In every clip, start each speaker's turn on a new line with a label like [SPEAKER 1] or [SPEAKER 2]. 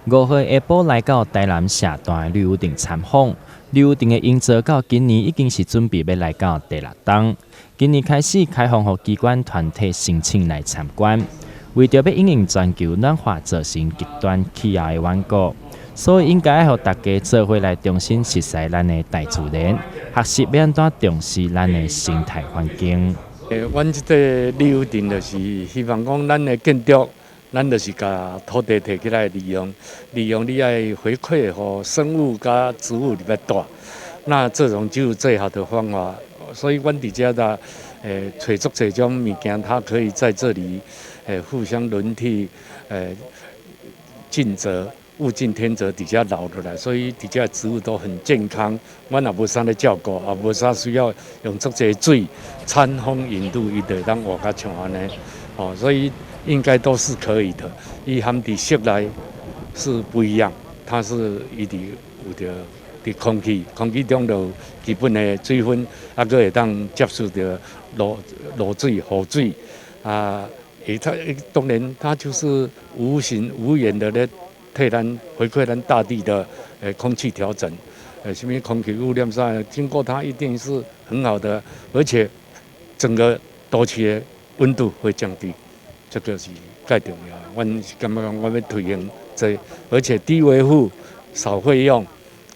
[SPEAKER 1] 5號下晡來到台南社大綠屋頂參訪，綠屋頂的營造到今年已經是準備欲來到第六冬。今年開始開放予機關團體申請來參觀，為著欲因應全球暖化造成極端氣候的緣故，所以應該予大家做伙來重新熟似咱的大自然，學習欲按怎重視咱的生態環境。
[SPEAKER 2] 阮這個綠屋頂就是希望講，咱的建築，咱就是共土地提起來利用，利用你愛回饋予生物佮植物入來蹛，那這種就是最好的方法。所以阮佇遮的揣足濟種物件，它可以在這裡互相輪替，盡責物競天擇，佇遮留落來，所以佇遮植物都很健康。阮也無啥咧照顧，也無啥需要用足濟水，餐風飲露，伊就會當活甲像按呢。哦，所以應該都是可以的。伊含佇室內是不一樣，它是伊佇有著佇空氣，空氣中就有基本的水分，啊，閣會當接觸著露露水、雨水，啊，伊它當然它就是無形無緣的咧替咱回饋咱大地的空氣調整，啥物空氣污染啥，經過它一定是很好的，而且整個都市的溫度會降低，這個是蓋重要。阮是感覺講，阮欲推行這個，而且低維護、少費用，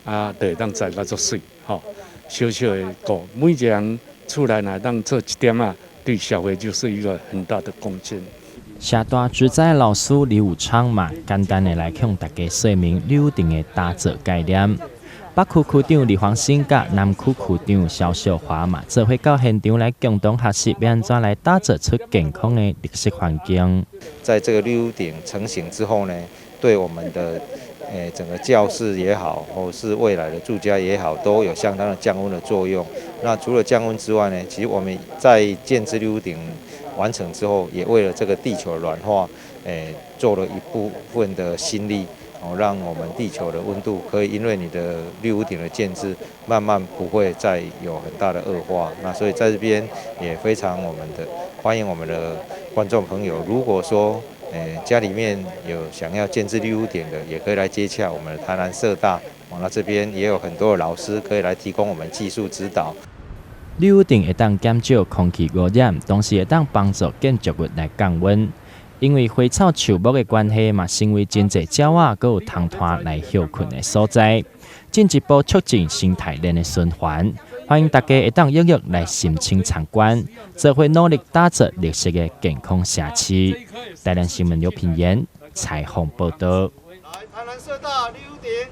[SPEAKER 2] 啊，就會當栽甲足媠，吼，小小的顧，每一個人厝內若當做一點仔，對社會就是一個很大的貢獻。
[SPEAKER 1] 社大植栽老師李武昌嘛，簡單的來向大家說明綠屋頂的打造概念。北區區長李黃生佮南區區長蕭秀華嘛，做伙到現場來共同學習，欲按怎來打造出健康的綠色環境。
[SPEAKER 3] 在這個綠屋頂成型之後呢，對我們的整個教室也好，或是未來的住家也好，都有相當的降溫的作用。那除了降溫之外呢，其實我們在建置綠屋頂完成之後，也為了這個地球暖化，做了一部分的心力。哦，讓我們地球的溫度可以因為你的綠屋頂的建置，慢慢不會再有很大的惡化。那所以在這邊也非常我們的歡迎我們的觀眾朋友，如果說家裡面有想要建置綠屋頂的，也可以來接洽我們的台南社大。哦，那這邊也有很多的老師可以來提供我們技術指導。
[SPEAKER 1] 綠屋頂會當減少空氣污染，同時會當幫助建築物來降溫。因為花草樹木的關係，嘛成為真濟鳥仔閣有蟲豸來歇睏的所在，進一步促進生態鏈的循環。歡迎大家會當踴躍來申請參觀，做伙努力打造綠色的健康社區。台南新聞劉品言採訪報道。
[SPEAKER 4] 來，台南社大綠屋頂。